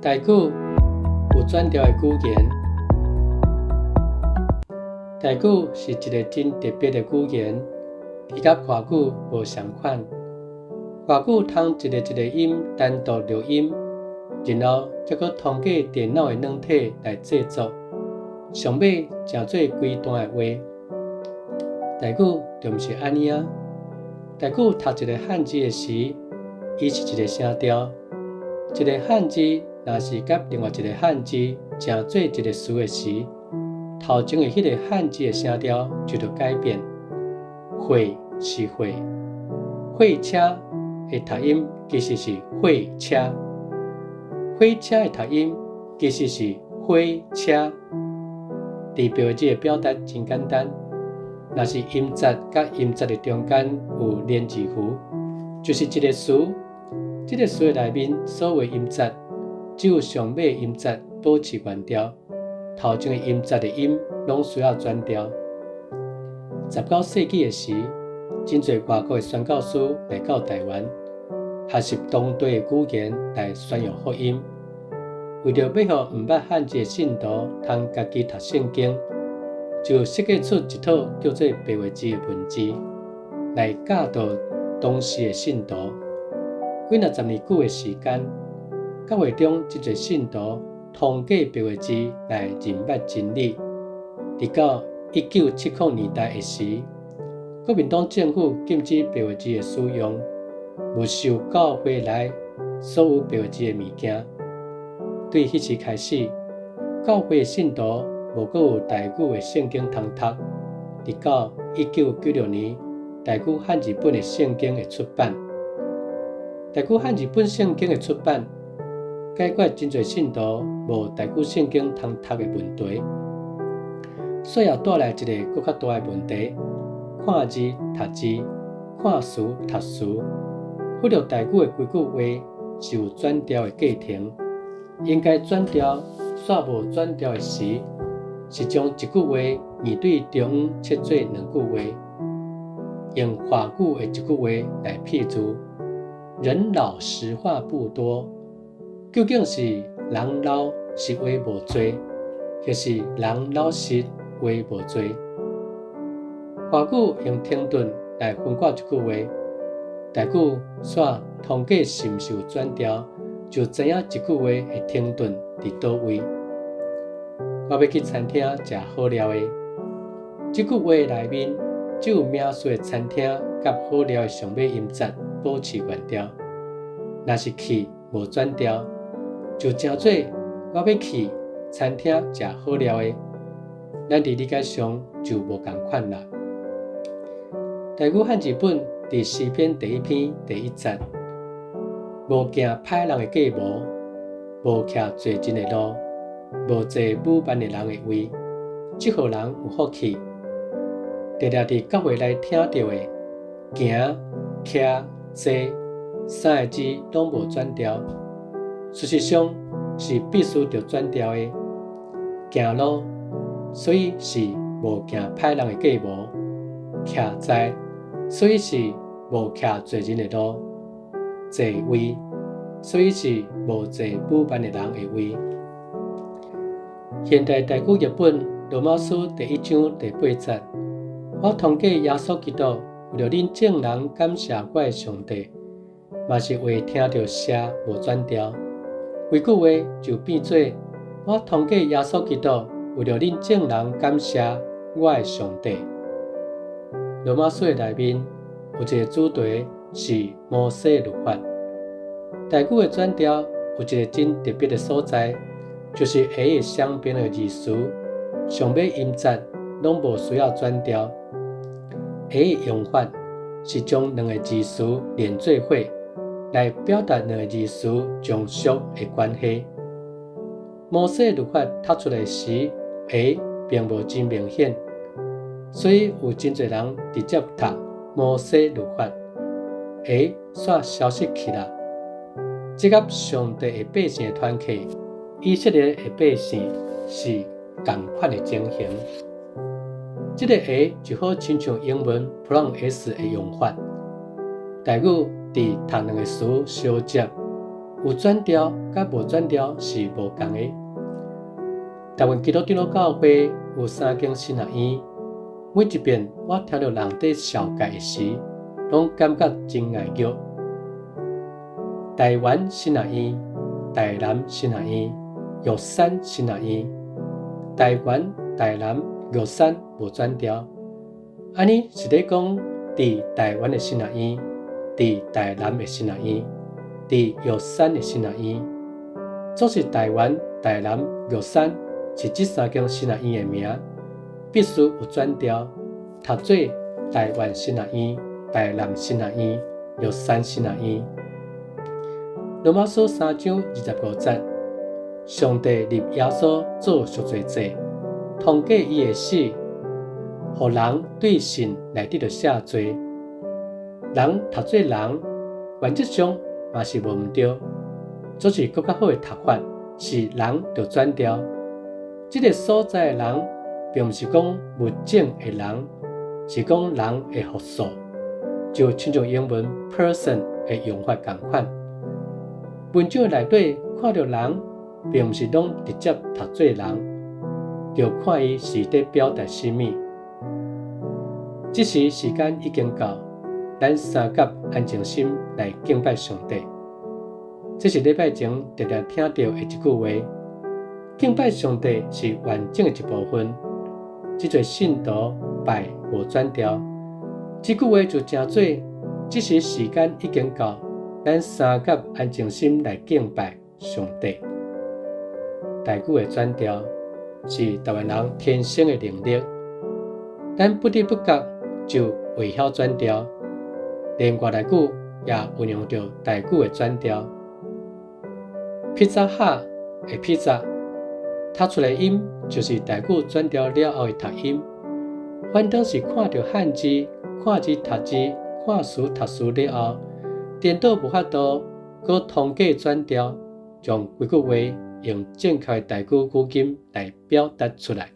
台語有轉調的語言，台語是一个真特別的語言，伊佮華語無仝款。華語通一个一个音單獨錄音，然後才閣通過電腦的軟體來製作，上尾成做規段的話。台語就毋是按呢啊！台語讀一个漢字的時，伊是一个聲調；一个漢字若是佮另外一个漢字成做一个詞的時，頭前的彼个漢字的聲調就著改變。會是會，火車的讀音其實是火車，火車的讀音其實是火車。佇白話字的表達真簡單，若是音節佮音節的中間有連字符，就是一个詞。這个詞的內面所有音節，只有上尾音節保持原調，頭前的音節的音攏需要轉調。19世紀的時，真濟外國的宣教師來到台灣，學習當地的語言來宣揚福音。為著欲予毋捌漢字的信徒通家己讀聖經，就設計出一套叫做白話字的文字，來教導當時的信徒。幾若十年久的時間，教會中真濟信徒通過白話字來認捌真理。直到1970年代的時，國民黨政府禁止白話字的使用，沒收教會內所有白話字的物件。對彼時開始，教會信徒無閣有台語的聖經通讀。直到1996年，台語漢字本的聖經的出版，台語漢字本聖經的出版，解決真濟信徒無台語聖經通讀的問題，煞也帶來一个閣較大的問題：看字讀字，看詞讀詞。忽略台語的規句話是有轉調的過程，應該轉調，煞無轉調的時，是將一句話硬對中央切做兩句話。用華語的一句話來譬喻：人老實話不多。究竟是人老實話無濟，抑是人老實話無濟？華語用停頓來分割一句話，台語煞通過是毋是有轉調，就知影一句話的停頓佇佗位。我欲去餐廳食好料的，這句話內面只有名詞的餐廳佮好料的上尾音節保持原調，若是去無轉調，就成做我欲去餐廳食好料的。咱佇理解上就無仝款啦。台語漢字本佇詩篇第一篇第一節，無行歹人的計謀，無徛罪人的路，無坐侮慢的人的位，這號人有福氣。定定佇教會內聽著的行、徛、坐三个字攏無轉調，事實上是必須著轉調的。行路，所以是無行歹人的計謀；徛在，所以是無徛罪人的路；坐位，所以是無坐侮慢的人的位。現代台語譯本羅馬書第一章第八節，我通過耶穌基督為著恁眾人感謝我的上帝，嘛是話聽著謝無轉調，規句話就變做我通過耶穌基督為著恁眾人感謝我的上帝。羅馬書的內面有一個主題是摩西律法，台語的轉調有一個真特別的所在，就是下的雙邊的字詞上尾音節攏無需要轉調。下的用法是將兩個字詞連做伙，來表達兩個字詞從屬的關係。摩西律法讀出來時，下並無真明顯，所以有真濟人直接讀摩西律法，下煞消失去啦。這佮上帝的百姓的團契，以色列的百姓是仝款的情形。這个下就好親像英文 plus 的用法，台語佇讀兩个詞相接，有轉調佮無轉調是無仝的。台灣基督長老教會有三間神學院，每一遍我聽著人佇紹介的時，攏感覺真礙虐。台灣神學院、台南神學院、玉山神學院，台灣、台南、玉山無轉調，按呢是咧講佇台灣的神學院，佇台南的神學院，佇玉山的神學院，總是台灣、台南、玉山是這三間神學院的名，必須有轉調，讀做台灣神學院、台南神學院、玉山神學院。羅馬書3章25節，上帝立耶穌做贖罪祭，通過伊的死，予人對神來得著赦罪。人讀做人，原則上嘛是無毋對，總是閣較好的讀法是人著轉調。這个所在的人，並毋是講物種的人，是講人的複數，就親像英文 person 的用法仝款。文章內底看著人，並毋是攏直接讀做人，著看伊是佇表達啥物。這時時間已經到，咱三甲安靜心來敬拜上帝。這是禮拜前常常聽著的一句話。敬拜上帝是完整的一部分。這濟信徒拜無轉調，這句話就成做這時時間已經到，咱三甲安靜心來敬拜上帝。台語的轉調是台灣人天生的能力，咱不知不覺就會曉轉調，連外來語也運用著台語的轉調。披薩哈的披薩，讀出來音就是台語轉調了後的讀音。反倒是看著漢字，看字讀字，看詞讀詞了後，顛倒無法度閣通過轉調，將規句話用正確的台語語音來表達出來。